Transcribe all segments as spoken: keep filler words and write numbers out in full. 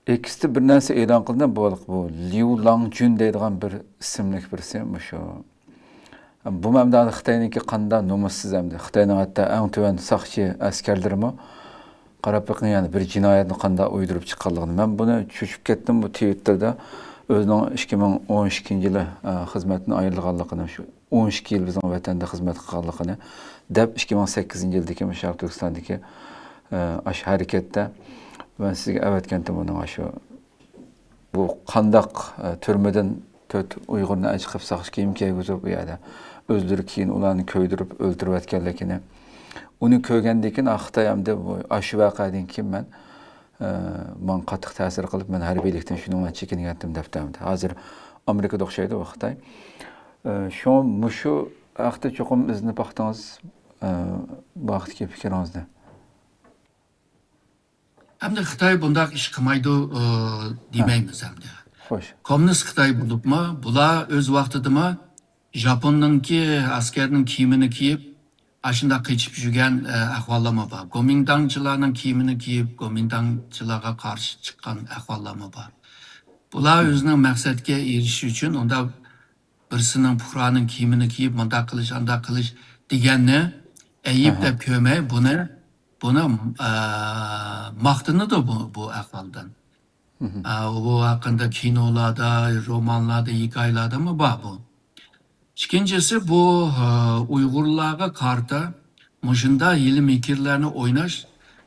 ئېكستى بىر نەرسە ئېلان قىلدى، بۇ، بۇ ليۇ لانجۈن دەيدىغان بىر ئىسىملىك بىرسى مۇشۇ. بۇ ئەمدى خىتاينىڭكى قاندا نومۇسسىز ئەمدى. خىتاينىڭ ھەتتا ئەڭ تۆۋەن ساقچى ئەسكەرلىرىمۇ قاراپ بېقىڭ، يەنە بىر جىنايەتنى قاندا ئۇيدۇرۇپ چىققانلىقىنى. مەن بۇنى چۆچۈپ كەتتىم، بۇ تىۋىتتېردا ئۆزىنىڭ ئىككى مىڭ ئون ئىككىنچى يىلى، ئە، خىزمەتتىن ئايرىلغانلىقىنى، شۇ ئون ئىككى يىل بىزنىڭ ۋەتەندە خىزمەت قىلغانلىقىنى دەپ، ئىككى مىڭ سەككىزىنچى يىلدىكى مۇشۇ شەرقىي تۈركىستاندىكى، ئە، ئاشۇ ھەرىكەتتە مەن سىزگە ئەۋەتكەنتىم ئۇنىڭ ئاشۇ بۇ قانداق، ئە، تۈرمىدىن تۆت ئۇيغۇرنى ئەچىقىپ ساقچى كىيىم كىيگۈزۈپ، ئۇ يەردە ئۆزلىرى كېيىن ئۇلارنى كۆيدۈرۈپ ئۆلتۈرۈۋەتكەنلىكىنى. ئۇنى كۆرگەندىن كېيىن، ئا، خىتاي ئەمدى بۇ، ئاشۇ ۋەقەدىن كېيىن مەن، ئە، ماڭا قاتتىق تەسىر قىلىپ، مەن ھەربىيلىكتىن شۇنىڭ بىلەن چېكىنگەنتىم دەپتۇ ئەمدى. ھازىر ئامېرىكىدا ئوخشايدۇ بۇ خىتاي. ئە، شۇڭا مۇشۇ ھەقتە چوقۇم ئىزدىنىپ باقتىڭىز، ئە، بۇ ھەقتىكى پىكرىڭىزنى. ئەمدى خىتاي بۇنداق ئىش قىلمايدۇ، ئى، دېمەيمىز ئەمدى. خوش. كوممۇنىست خىتاي بولۇپمۇ، بۇلار ئۆز ۋاقتىدىمۇ ژاپوننىڭكى ئەسكەرنىڭ كىيىمىنى كىيىپ، ئاشۇنداق قېچىپ يۈرگەن، ئە، ئەھۋاللارمۇ بار. گومىنداڭچىلارنىڭ كىيىمىنى كىيىپ، گومىنداڭچىلارغا قارشى چىققان ئەھۋاللارمۇ بار. بۇلار ئۆزىنىڭ مەقسەتكە ئېرىشىش ئۈچۈن ئۇنداق بىرسىنىڭ پۇقرانىڭ كىيىمىنى كىيىپ، مۇنداق قىلىش، ئانداق قىلىش دېگەننى ئەيىب دەپ كۆرمەي، بۇنى، بۇنى، ئە، ماختىنىدۇ بۇ، بۇ ئەھۋالدىن. ئە، بۇ ھەققىدە كىنولاردا، رومانلاردا، ھېكايىلەردىمۇ بار بۇ. ئىككىنچىسى، بۇ، ئە، ئۇيغۇرلارغا قارىتا مۇشۇنداق ھىيلە-مىكىرلەرنى ئويناش،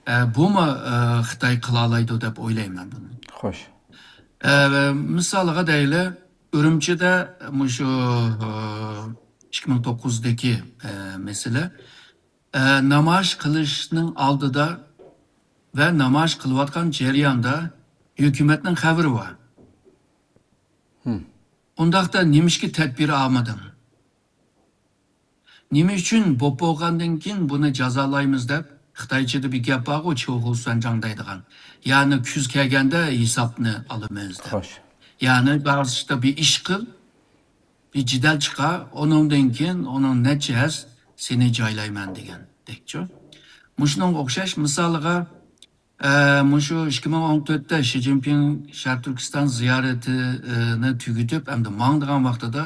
ئە، بۇمۇ، ئە، خىتاي قىلالايدۇ دەپ ئويلايمەن بۇنى. خوش. ئە، مىسالغا دەيلى، ئۈرۈمچىدە مۇشۇ، ئە، ئىككى مىڭ توققۇزدىكى، ئە، مەسىلە، ئە، نامايىش قىلىشنىڭ ئالدىدا ۋە نامايىش قىلىۋاتقان جەرياندا ھۆكۈمەتنىڭ خەۋىرى بار. ئۇنداقتا نېمىشقا تەدبىر ئالمىدىڭ؟ نېمە ئۈچۈن بولۇپ بولغاندىن كېيىن بۇنى جازالايمىز دەپ، خىتايچىدا بىر گەپ بارغۇ، چيوخۇسەنجاڭ دەيدىغان. يەنى كۈز كەلگەندە ھېسابنى ئالىمىز دەپ. خوش. يەنى بەزىدە بىر ئىش قىل، بىر جېدەل چىقار، ئۇنىڭدىن كېيىن ئۇنىڭ نەچچە ھەس سېنى جايلايمەن دېگەندەكچۇ. مۇشۇنىڭغا ئوخشاش مىسالغا، ئە، مۇشۇ ئىككى مىڭ ئون تۆتتە شى جىنپىڭ شەرقىي تۈركىستان زىيارىتىنى تۈگىتىپ، ئەمدى ماڭىدىغان ۋاقتىدا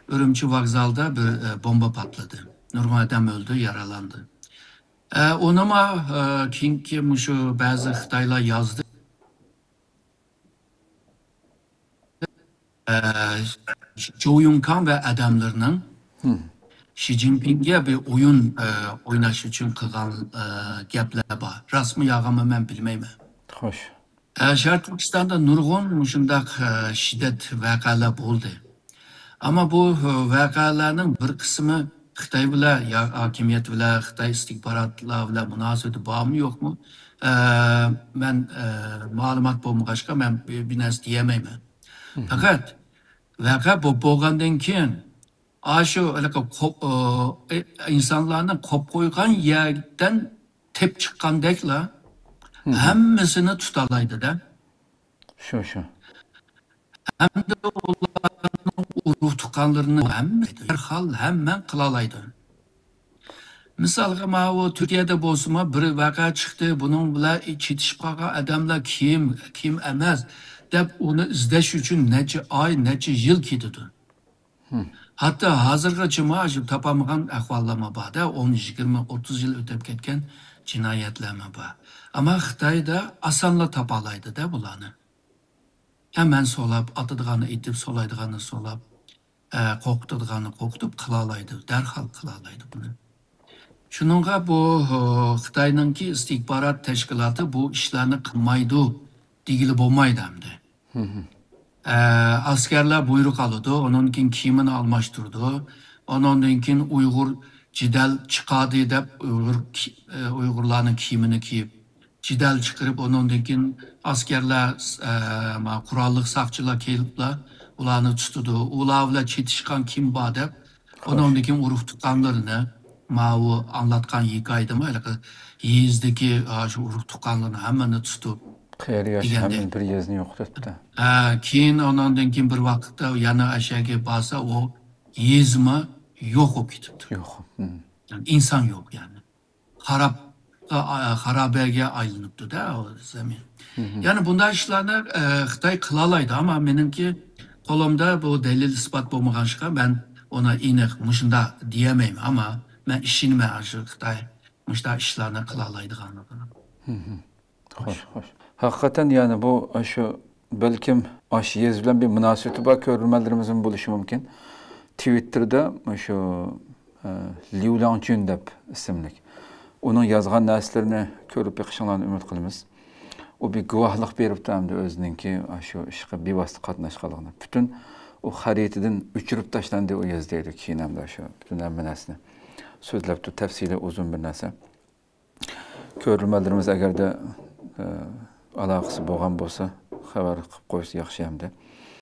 ئۈرۈمچى ۋوگزالدا بىر، ئە، بومبا پارتلىدى. نۇرغۇن ئادەم ئۆلدى، يارىلاندى. ئە، ئۇنىمۇ، ئە، كېيىنكى مۇشۇ بەزى خىتايلار يازدى. ئە، جو يۇڭكاڭ ۋە ئادەملىرىنىڭ شى جىنپىڭگە بىر ئويۇن، ئە، ئويناش ئۈچۈن قىلغان، ئە، گەپلەر بار. راستمۇ يالغانمۇ مەن بىلمەيمەن. خوش. ئە، شەرقىي تۈركىستاندا نۇرغۇن مۇشۇنداق، ئە، شىددەت ۋەقەلەر بولدى. ئەمما بۇ، ئە، ۋەقەلەرنىڭ بىر قىسمى خىتاي بىلەن، يا ھاكىمىيەت بىلەن، خىتاي ئىستىخباراتلار بىلەن مۇناسىۋىتى بارمۇ يوقمۇ؟ ئە، مەن، ئە، مەلۇمات بولمىغاچقا مەن بىر، بىر نەرسە دېيەلمەيمەن. پەقەت ۋەقە بولۇپ بولغاندىن كېيىن، ئاشۇ ھېلىقى قوپ-، ئى، ئىنسانلارنى قوپ قويغان يەردىن تېپ چىققاندەكلا ھەممىسىنى تۇتالايدۇ-دە. شۇ، شۇ. ھەمدە ئۇلارنىڭ ئۇرۇق تۇغقانلىرىنى ھەممە، دەرھال ھەممە قىلالايدۇ. مىسالغا، ماۋۇ تۈركىيەدە بولسىمۇ بىر ۋەقە چىقتى، بۇنىڭ بىلەن چېتىشىپ قالغان ئادەملەر كىم، كىم ئەمەس دەپ ئۇنى ئىزدەش ئۈچۈن نەچچە ئاي، نەچچە يىل كېتىدۇ. ھەتتا ھازىرغىچىمۇ شۇ تاپالمىغان ئەھۋاللارمۇ بار-دە، ئون، يىگىرمە، ئوتتۇز يىل ئۆتۈپ كەتكەن جىنايەتلەرمۇ بار. ئەمما خىتايدا ئاسانلا تاپالايدۇ-دە بۇلارنى. ھە، مەن سولاپ، ئاتىدىغاننى ئېتىپ، سولايدىغاننى سولاپ، ئە، قورقۇتىدىغاننى قورقۇتۇپ قىلالايدۇ، دەرھال قىلالايدۇ بۇنى. شۇنىڭغا بۇ، ھو، خىتاينىڭكى ئىستىخبارات تەشكىلاتى بۇ ئىشلارنى قىلمايدۇ دېگىلى بولمايدۇ ئەمدى. ئە، ئەسكەرلەر بۇيرۇق ئالىدۇ، ئۇنىڭدىن كېيىن كىيىمىنى ئالماشتۇرىدۇ، ئۇنىڭدىن كېيىن ئۇيغۇر جېدەل چىقاردى دەپ ئۇيغۇر كى-، ئە، ئۇيغۇرلارنىڭ كىيىمىنى كىيىپ، جېدەل چىقىرىپ، ئۇنىڭدىن كېيىن ئەسكەرلەر، ئە، ما، قوراللىق ساقچىلار كېلىپلا ئۇلارنى تۇتىدۇ. ئۇلار بىلەن چېتىشقان كىم بار دەپ، ئۇنىڭدىن كېيىن ئۇرۇق تۇغقانلىرىنى، ماۋۇ ئاڭلاتقان ھېكايىدىمۇ ھېلىقى يېزىدىكى، ئا، شۇ ئۇرۇق تۇغقانلىرىنى ھەممىنى تۇتۇپ، قېرى ياش دېگەندەك. ھەممىنى بىر يېزىنى يوقىتىپتۇ. ھە، كېيىن ئۇنىڭدىن كېيىن بىر ۋاقىتتا يەنە ئەشەگە بارسا، ئۇ يېزىمۇ يوق بولۇپ كېتىپتۇ. يوق. ھىم. يەنى ئىنسان يوق يەنى. خاراب، خا- خارابەگە ئايلىنىپتۇ-دە ئۇ زېمىن. يەنى بۇنداق ئىشلارنى ئە، خىتاي قىلالايدۇ، ئەمما مېنىڭكى قولۇمدا بۇ دەلىل ئىسپات بولمىغان ئىشقا مەن ئۇنى ئېنىق مۇشۇنداق دېيەلمەيمەن، ئەمما مەن ئىشىنىمەن شۇ خىتاي مۇشۇنداق ئىشلارنى قىلالايدىغانلىقىغا. خوش، خوش. ھەقىقەتەن، يەنى بۇ شۇ بەلكىم ئاشۇ يېزا بىلەن بىر مۇناسىۋىتى بار كۆرۈرمەنلىرىمىزمۇ بولۇشى مۇمكىن. تىۋىتتېردا شۇ ئە، ليۇ لياڭچۈن دەپ ئىسىملىك. ئۇنىڭ يازغان نەرسىلىرىنى كۆرۈپ بېقىشىڭلارنى ئۈمىد قىلىمىز. ئۇ بىر گۇۋاھلىق بېرىپتۇ ئەمدى ئۆزىنىڭكى شۇ ئىشقا بىۋاسىتە قاتناشقانلىقىنى. پۈتۈن ئۇ خەرىتىدىن ئۆچۈرۈپ تاشلاندى ئۇ يېزا دەيدۇ. كېيىن ئەمدى شۇ پۈتۈن ھەممە نەرسىنى سۆزلەپتۇ، تەپسىلىي ئۇزۇن بىر نەرسە. كۆرۈرمەنلىرىمىز ئەگەردە ئە، ئالاقىسى بولغان بولسا، خەۋەر قىلىپ قويسا ياخشى ئەمدى.